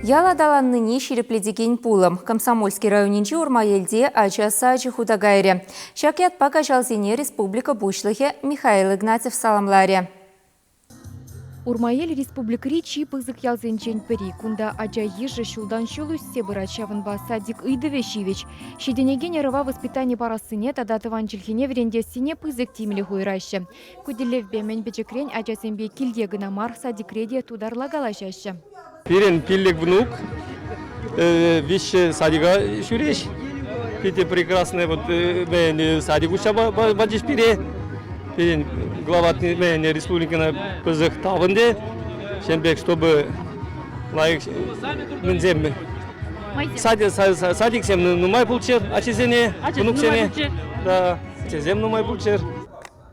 Ял аталаннине ҫирӗплетекен пулӑм. Комсомольски районӗнчи Урмаелте ача сачӗ хута кайрӗ. Ҫак ятпа каҫалсене республика Пуҫлӑхӗ Михаил Игнатьев саламларӗ. Урмаел республикӑри чи пысӑк ялсенчен пӗри. Кунта ача йышӗ ҫултан ҫул ӳссе пырать, ҫавӑнпа садик ыйтӑвӗ ҫивӗч. Ҫитӗнекен ӑрӑва воспитани парассине тата тӑван чӗлхене вӗрентессине пысӑк тимлӗх уйӑраҫҫӗ. Ку тӗллевпе мӗн пӗчӗкрен ачасемпе килте кӑна мар, садикре те тутарла калаҫаҫҫӗ. Пирӗн пиллӗк внук, виҫҫӗ садика ҫӳреҫ. Питӗ прекрасный вот садик уҫса пачӗҫ пире. Пирӗн глава республикӑна пысӑк тав ӗнтӗ. Ҫем пек, чтобы лайӑх мӗнсем садиксем нумай пулччӑр ачисене, внуксене. Да, ачасем нумай пулччӑр.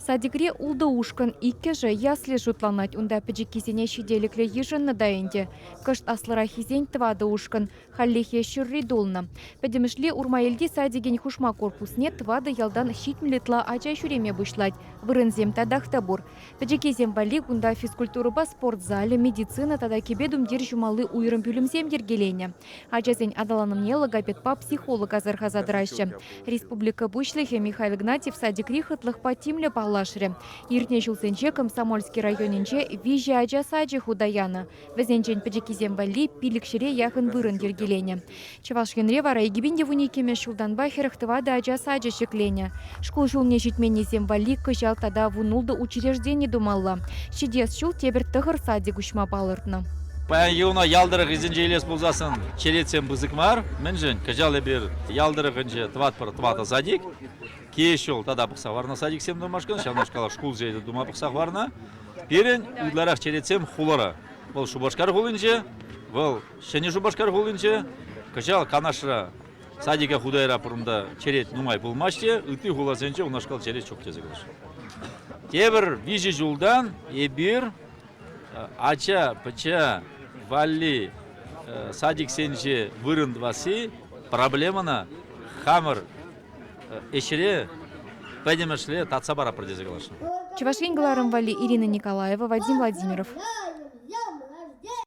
Садикре ултӑ ушкӑн, иккӗшӗ ясли шутланать. Унта пӗчӗккисене ҫителӗклӗ йышӑннӑ та ӗнтӗ. Кӑшт аслӑраххисен тӑватӑ ушкӑн. Хальлӗхе ҫурри тулнӑ. Пӗтӗмӗшле Урмаелти садикӗн хушма корпусне тӑватӑ ялтан 70 ытла ача ҫӳреме пуҫлать. Вырӑнсем татах та пур. Пӗчӗккисем валли кунта физкультурӑпа спорт залӗ, медицина тата кӗпе-тумтир ҫумалли уйрӑм пӳлӗмсем йӗркеленӗ. Ачасен аталанӑвне логопедпа психолог асӑрхаса тӑраҫҫӗ. Республика Пуҫлӑхӗ Михаил Игнатьев садикри хӑтлӑхпа тимлӗ паллашрӗ. Иртнӗ ҫулсенче Комсомольски районӗнче виҫӗ ача сачӗ хута янӑ. Вӗсенчен пӗчӗккисем валли пилӗкҫӗре яхӑн вырӑн йӗркеленӗ. Чӑваш Енре вара 2012 ҫултанпа 44 ача сачӗ ҫӗкленӗ. Шкул ҫулне ҫитменнисем валли кӑҫал тата вунултӑ учреждени тумалла. Ҫитес ҫул тепӗр тӑхӑр садик уҫма палӑртнӑ. Паянхи куна ял тӑрӑхӗсенче илес пулсассӑн черетсем пысӑк мар. Мӗншӗн? Кӑҫал эпир ял тӑрӑхӗнче тӑватпӑр тӑватӑ садик. Килес ҫул тата пӑхса хӑварнӑ садиксем тумашкӑн, ҫавнашкал шкулсене те тума пӑхса хӑварнӑ. Пирӗн ытларах черетсем хулара. Вӑл Шупашкар хулинче, вӑл Ҫӗнӗ Шупашкар хулинче. Кӑҫал Канашра Садика хутайра пурӑнта черет нумай пулмасть те, ытти хуласенче унашкал черет ҫук тесе калаҫҫӗ. Тепӗр виҫӗ ҫултан эпир ача-пӑча валли садиксенче вырӑн тӑвасси проблемӑна хамӑр ӗҫре пӗтӗмӗшле татса паратпӑр тесе каласшӑн. Чӑваш Ен кӑларӑм валли Ирина Николаева, Вадим Владимиров.